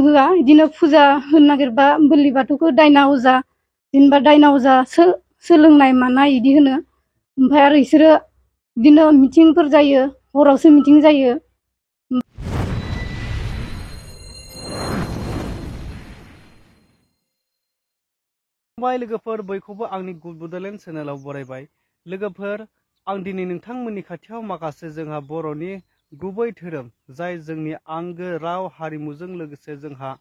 होआ इदिनो फुजा होनो नागिरबा बोलि बाथौखौ दायना अजा जेनेबा दायना अजा सोलोंनाय मानाय इदि होनो ओमफ्राय आरो इसोरो बिदिनो मिटिंफोर जायो हरावसो मिटिं जायो। लोगोफोर बयखौबो आंनि गुड बड'लेण्ड चेनेलाव बरायबाय। लोगोफोर आं दिनै नोंथांमोननि खाथियाव माखासे जोंहा बर'नि गुबै धोरोम जाय जोंनि आंगो राव हारिमुजों लोगोसे जोंहा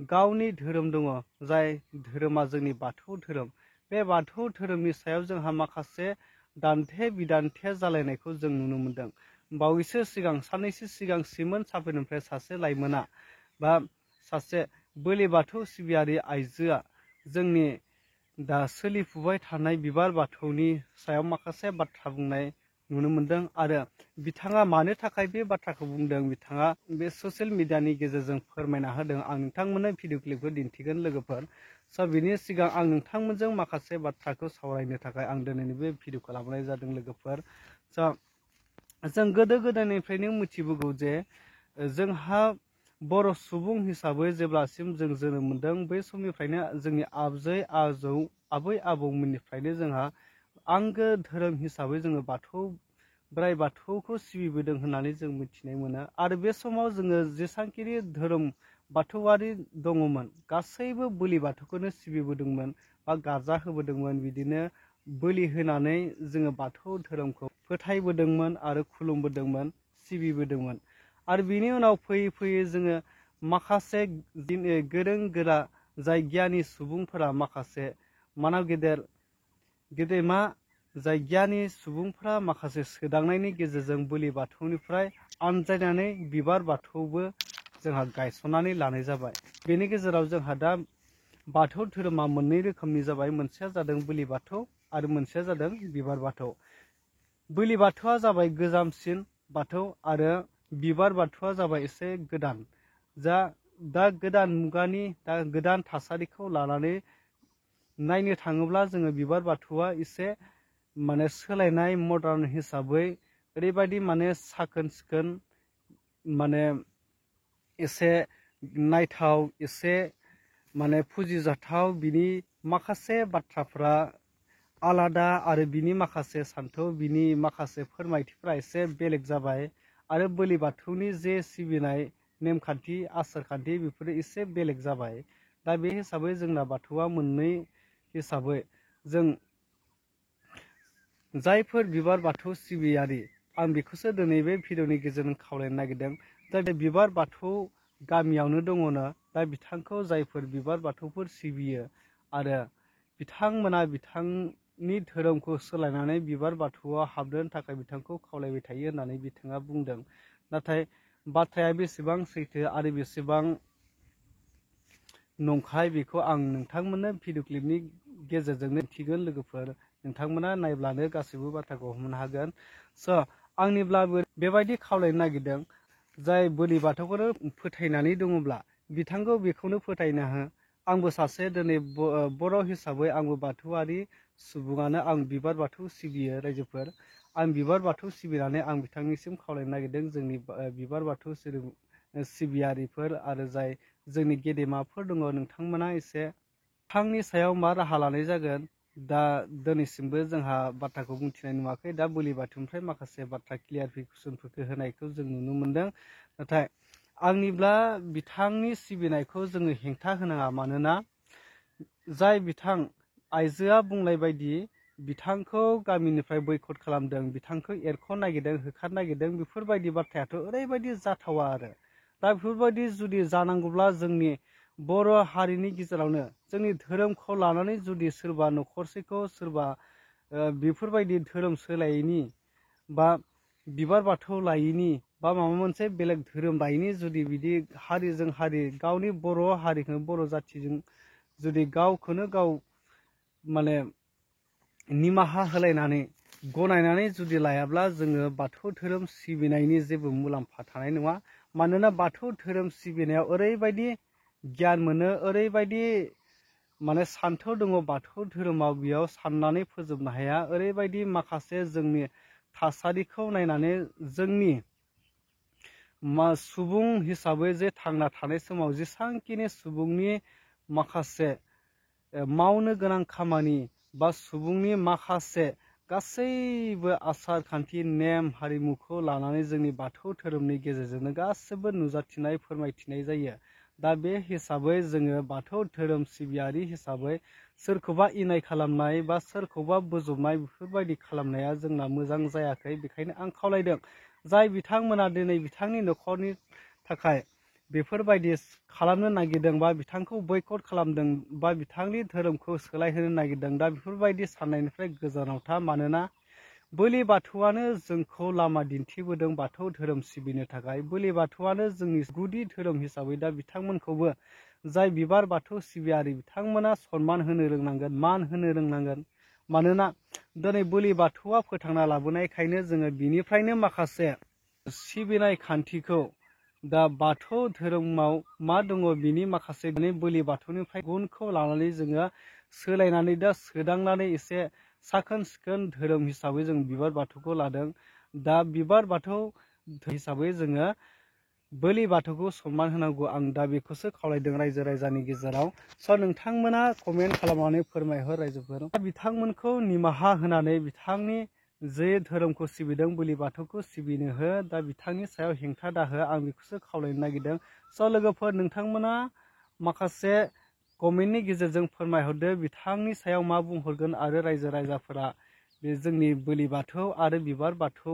गावनि धोरोम दङ जाय धोरोमा जोंनि बाथौ धोरोम। बे बाथौ धोरोमनि सायाव जोंहा माखासे दान्थे बिदान्थे जालायनायखौ जों नुनो मोनदों। बावैसो सिगां साननैसो सिगां सिमोन साफरिनिफ्राय सासे लाइमोना बा सासे बोलि बाथौ सिबियारि आइजोआ जोंनि दा सोलिफुबाय थानाय बिबार बाथौनि सायाव माखासे बाथ्रा बुंनाय नुनो मोनदों आरो बिथाङा मानो थाखाय बे बाथ्राखौ बुंदों बिथाङा बे ससियेल मिडियानि गेजेरजों फोरमायना होदों। आं नोंथांमोननो भिडिअ क्लिपखौ दिन्थिगोन लोगोफोर। स' बिनि सिगां आं नोंथांमोनजों माखासे बाथ्राखौ सावरायनो थाखाय आं दिनैनि बे भिडिअखौ लाबोनाय जादों लोगोफोर। स' जों गोदो गोदायनिफ्रायनो मिथिबोगौ जे जोंहा बर' सुबुं हिसाबै जेब्लासिम जों जोनोम मोनदों बै समनिफ्रायनो जोंनि आबै आबौमोननिफ्रायनो जोंहा आंगो धोरोम हिसाबै जोङो बोराइ बाथौखौ सिबिबोदों होननानै जों मिथिनाय मोनो। आरो बे समाव जोङो जेसांखिनि धोरोम बाथौआरि दङमोन गासैबो बोलि बाथौखौनो सिबिबोदोंमोन बा गारजा होबोदोंमोन। बिदिनो बोलि होनानै जोङो बाथौ धोरोमखौ फोथायबोदोंमोन आरो खुलुमबोदोंमोन सिबिबोदोंमोन। आरो बिनि उनाव फैयै फैयै जोङो माखासे गोरों गोरा जाय गियानि सुबुंफोरा माखासे गेदेमा जाय गियानि सुबुंफोरा माखासे सोदांनायनि गेजेरजों बोलि बाथौनिफ्राय आनज्रायनानै बिबार बाथौबो जोंहा गायसननानै लानाय जाबाय। बेनि गेजेराव जोंहा दा बाथौ धोरोमा मोननै रोखोमनि जाबाय। मोनसेया जादों बोलि बाथौ आरो मोनसेया जादों बिबार बाथौ। बोलि बाथौआ जाबाय गोजामसिन बाथौ आरो बिबार बाथौआ जाबाय एसे गोदान। दा गोदान मुगानि दा गोदान थासारिखौ लानानै नायनो थाङोब्ला जोङो बिबार बाथौआ एसे सोलायनाय मडार्न हिसाबै ओरैबायदि साखोन सिखोन एसे नायथाव एसे फुजिजाथाव बिनि माखासे बाथ्राफ्रा आलादा आरो बिनि माखासे सान्थौ बिनि माखासे फोरमायथिफ्रा एसे बेलेग जाबाय। आरो बोलि बाथौनि जे सिबिनाय नेमखान्थि आसार खान्थि बेफोरो एसे बेलेग जाबाय। दा बे हिसाबै जोंना बाथौआ मोननै हिसाबै जों जायफोर बिबार बाथौ सिबियारि आं बेखौसो दिनै बे भिडिअनि गेजेरजों खावलायनो नागिरदों। दा बे बिबार बाथौ गामियावनो दङनो दा बिथांखौ जायफोर बिबार बाथौफोर सिबियो आरो बिथांमोना बिथांनि धोरोमखौ सोलायनानै बिबार बाथौआव हाबनो थाखाय बिथांखौ खावलायबाय थायो होननानै बिथाङा बुंदों। नाथाय बाथ्राया बेसेबां सैथो आरो बेसेबां नंखाय बेखौ आं नोंथांमोननो भिडिअ क्लिपनि गेजेरजोंनो दिन्थिगोन लोगोफोर। नोंथांमोना नायब्लानो गासैबो बाथ्राखौ हमनो हागोन। स' आंनिब्लाबो बेबायदि खावलायनो नागिरदों जाय बोलि बाथौखौनो फोथायनानै दङब्ला बिथांखौ बेखौनो फोथायनो हो। आंबो सासे दिनै बर' हिसाबै आंबो बाथौआरि सुबुङानो। आं बिबार बाथौ सिबियो रायजोफोर। आं बिबार बाथौ सिबिनानै आं बिथांनिसिम खावलायनो नागिरदों जोंनि बिबार बाथौ सिबियारिफोर आरो जाय जोंनि गेदेमाफोर दङ नोंथांमोना एसे बिथांनि सायाव मा राहा लानाय जागोन। दा दिनैसिमबो जोंहा बाथ्राखौ बुंथिनाय नुवाखै। दा बोलि बाथौनिफ्राय माखासे बाथ्रा क्लियारिफिकेसनफोरखौ होनायखौ जों नुनो मोनदों। नाथाय आंनिब्ला बिथांनि सिबिनायखौ जोङो हेंथा होनाङा। मानोना जाय बिथां आइजोआ बुंनाय बायदि बिथांखौ गामिनिफ्राय बैकट खालामदों, बिथांखौ एरख'नो नागिरदों, होखारनो नागिरदों, बेफोरबायदि बाथ्रायाथ' ओरैबायदि जाथावा आरो। दा बेफोरबायदि जुदि जानांगौब्ला जोंनि बर' हारिनि गेजेरावनो जोंनि धोरोमखौ लानानै जुदि सोरबा न'खरसेखौ सोरबा बेफोरबायदि धोरोम सोलायैनि बा बिबार बाथौ लायैनि बा माबा मोनसे बेलेग धोरोम लायैनि जुदि बिदि हारिजों हारि गावनि बर' हारिखौ बर' जाथिजों जुदि गावखौनो गाव निमाहा होलायनानै गनायनानै जुदि लायाब्ला जोङो बाथौ धोरोम सिबिनायनि जेबो मुलाम्फा थानाय नङा। मानोना बाथौ धोरोम सिबिनायाव ओरैबायदि गियान मोनो, ओरैबायदि सान्थौ दङ बाथौ धोरोमाव, बेयाव साननानै फोजोबनो हाया। ओरैबायदि माखासे जोंनि थासारिखौ नायनानै जोंनि सुबुं हिसाबै जे थांना थानाय समाव जेसांखिनि सुबुंनि माखासे मावनो गोनां खामानि बा सुबुंनि माखासे गासैबो आसार खान्थि नेम हारिमुखौ लानानै जोंनि बाथौ धोरोमनि गेजेरजोंनो गासिबो नुजाथिनाय फोरमायथिनाय जायो। दा बे हिसाबै जोङो बाथौ धोरोम सिबियारि हिसाबै सोरखौबा इनाय खालामनाय बा सोरखौबा बोजबनाय बेफोरबायदि खालामनाया जोंना मोजां जायाखै। बेखायनो आं खावलायदों जाय बिथांमोना दिनै बिथांनि न'खरनि थाखाय बेफोरबायदि खालामनो नागिरदों बा बिथांखौ बयकट खालामदों बा बिथांनि धोरोमखौ सोलायहोनो नागिरदों, दा बेफोरबायदि साननायनिफ्राय गोजानाव था। मानोना बोलि बाथौआनो जोंखौ लामा दिन्थिबोदों बाथौ धोरोम सिबिनो थाखाय। बोलि बाथौआनो जोंनि गुदि धोरोम हिसाबै दा बिथांमोनखौबो जाय बिबार बाथौ सिबियारि बिथांमोना सनमान होनो रोंनांगोन, मान होनो रोंनांगोन। मानोना दिनै बोलि बाथौआ फोथांना लाबोनायखायनो जोङो बिनिफ्रायनो माखासे सिबिनाय खान्थिखौ दा बाथौ धोरोमाव मा दङ बिनि माखासे बोलि बाथौनिफ्राय गुनखौ लानानै जोङो सोलायनानै दा सोदांनानै एसे साखोन सिखोन धोरोम हिसाबै जों बिबार बाथौखौ लादों। दा बिबार बाथौ हिसाबै जोङो बोलि बाथौखौ सनमान होनांगौ। आं दा बेखौसो खावलायदों रायजो राजानि गेजेराव। स' नोंथांमोना कमेन्ट खालामनानै फोरमायहर रायजोफोर। बिथांमोनखौ निमाहा होनानै बिथांनि जे धोरोमखौ सिबिदों बोलि बाथौखौ सिबिनो हो। दा बिथांनि सायाव हेंथा दाहो, आं बेखौसो खावलायनो नागिरदों। स' लोगोफोर नोंथांमोना माखासे कमेन्टनि गेजेरजों फोरमायहरदो बिथांनि सायाव मा बुंहरगोन आरो रायजो राजाफोरा बे जोंनि बोलि बाथौ आरो बिबार बाथौ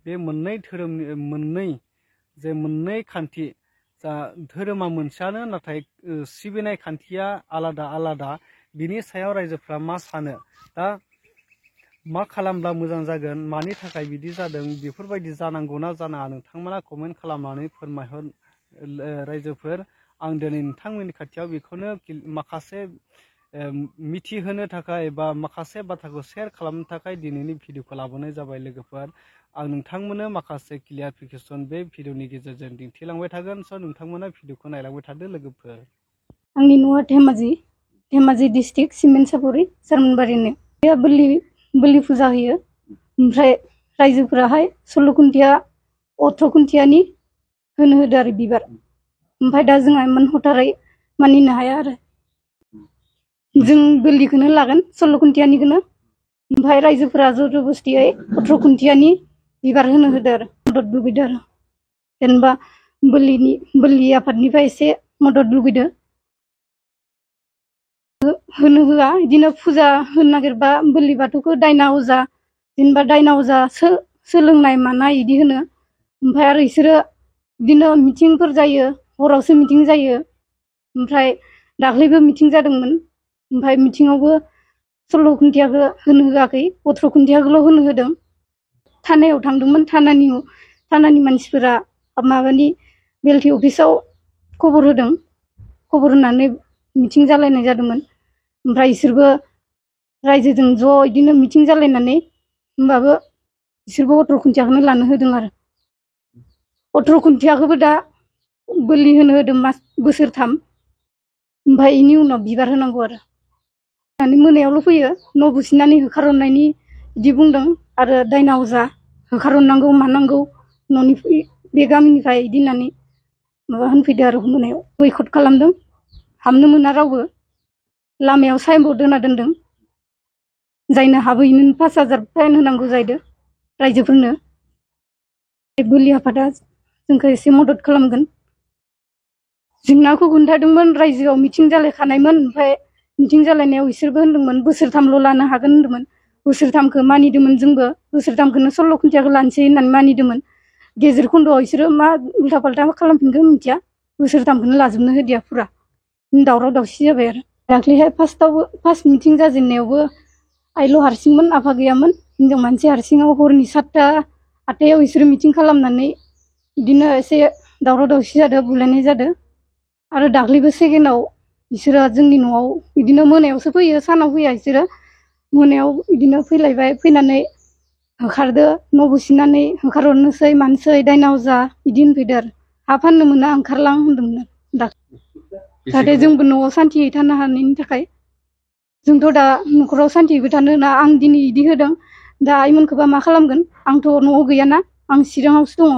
बे मोननै धोरोमनि मोननै खान्थि जा धोरोमा मोनसेयानो नाथाय सिबिनाय खान्थिया आलादा आलादा, बिनि सायाव रायजोफ्रा मा सानो, दा मा खालामब्ला मोजां जागोन, मानि थाखाय बिदि जादों, बेफोरबायदि जानांगौना जानाङा नोंथांमोना कमेन्ट खालामनानै फोरमायहर रायजोफोर। आं दिनै नोंथांमोननि खाथियाव बेखौनो माखासे मिथिहोनो थाखाय बा माखासे बाथ्राखौ शेयार खालामनो थाखाय दिनैनि भिडिअखौ लाबोनाय जाबाय लोगोफोर। आं नोंथांमोननो माखासे क्लियारिफिकेसन बे भिडिअनि गेजेरजों दिन्थिलांबाय थागोन। स' नोंथांमोना भिडिअखौ नायलांबाय थादो लोगोफोर। आंनि न'आ धेमाजि डिस्ट्रिक्ट सिमेन्ट-सापरि सारमोनबारिनो। बोलि फुजा होयो। ओमफ्राय रायजोफोराहाय 16 खुन्थिया 18 खुन्थियानि होनो होदो आरो बिबार। ओमफ्राय दा जोंहा इमान हथारै मानिनो हाया आरो जों बोलिखौनो लागोन 16 खुन्थियानिखौनो। ओमफ्राय रायजोफोरा जबरदस्तियै 18 खुन्थियानि बिबार होनो होदो आरो मदद लुगैदो आरो जेनेबा बोलि आफादनिफ्राय एसे मदद लुगैदो। होनो होआ बिदिनो फुजा होनो नागिरबा बोलि बाथौखौ दायना अजा जेनेबा दायना अजा सोलोंनाय मानाय बिदि होनो। ओमफ्राय आरो बिसोरो बिदिनो मिटिंफोर जायो, हरावसो मिटिं जायो। ओमफ्राय दाख्लैबो मिटिं जादोंमोन। ओमफ्राय मिटिङावबो 16 खुन्थियाखौ होनो होआखै, 18 खुन्थियाखौल' होनो होदों। थानायाव थांदोंमोन, थानानि मानसिफोरा माबानि बेलटि अफिसाव खबर होदों। खबर होनानै मिटिं जालायनाय जादोंमोन। ओमफ्राय बिसोरबो रायजोजों ज' बिदिनो मिटिं जालायनानै होमबाबो बिसोरबो 18 खुन्थियाखौनो लानो होदों आरो 18 खुन्थियाखौबो दा बोलि होनो होदों बोसोरथाम। ओमफ्राय बेनि उनाव बिबार होनांगौ आरो मोनायावल' फैयो, न' बुसिनानै होखारहरनायनि बिदि बुंदों। आरो दायना अजा होखारहरनांगौ मानांगौ न'निफ्राय बे गामिनिफ्राय बिदि होननानै माबा होनफैदो आरो मोनायाव बयकट खालामदों। हाबनो मोना रावबो। लामायाव साइनबर्ड होना दोनदों, जायनो हाबहैनो 5000 फाइन होनांगौ जाहैदों रायजोफोरनो। बोलि आफादा जोंखौ एसे मदद खालामगोन। जेंनाखौ खोन्थादोंमोन, रायजोआव मिटिं जालायखानायमोन। ओमफ्राय मिटिं जालायनायाव बिसोरबो होनदोंमोन बोसोरथामल' लानो हागोन होनदोंमोन। बोसोरथामखौ मानिदोंमोन जोंबो, बोसोरथामखौनो 16 खुन्थियाखौ लानोसै होननानै मानिदोंमोन। गेजेर खन्द'आव बिसोरो मा उल्था पाल्टा खालामफिनखो मिथिया, बोसोरथामखौनो लाजोबनो होदिया फुरा दावराव दावसि जाबाय आरो। दाख्लैहाय फार्स्ट मिटिं जाजेननायावबो आइल' हारसिंमोन, आफा गैयामोन। हिनजाव मानसि हारसिङाव हरनि 7टा 8टायाव बिसोरो मिटिं खालामनानै बिदिनो एसे दावराव दावसि जादों, बुलायनाय जादों। आरो दाख्लैबो सेकेन्डआव बिसोरो जोंनि न'आव बिदिनो मोनायावसो फैयो, सानाव फैया बिसोरो। मोनायाव बिदिनो फैलायबाय, फैनानै होखारदो, न' बुसिनानै होखारहरनोसै मानोसै दायना अजा बिदि होनफैदो आरो हा फाननो मोना ओंखारलां होनदोंमोन आरो जाहाथे जोंबो न'आव सान्तियै थानो हानायनि थाखाय। जोंथ' दा न'खराव सान्तियैबो थानो होना। आं दिनै बिदि होदों, दा आइमोनखौबा मा खालामगोन? आंथ' न'आव गैयाना, आं चिराङावसो दङ।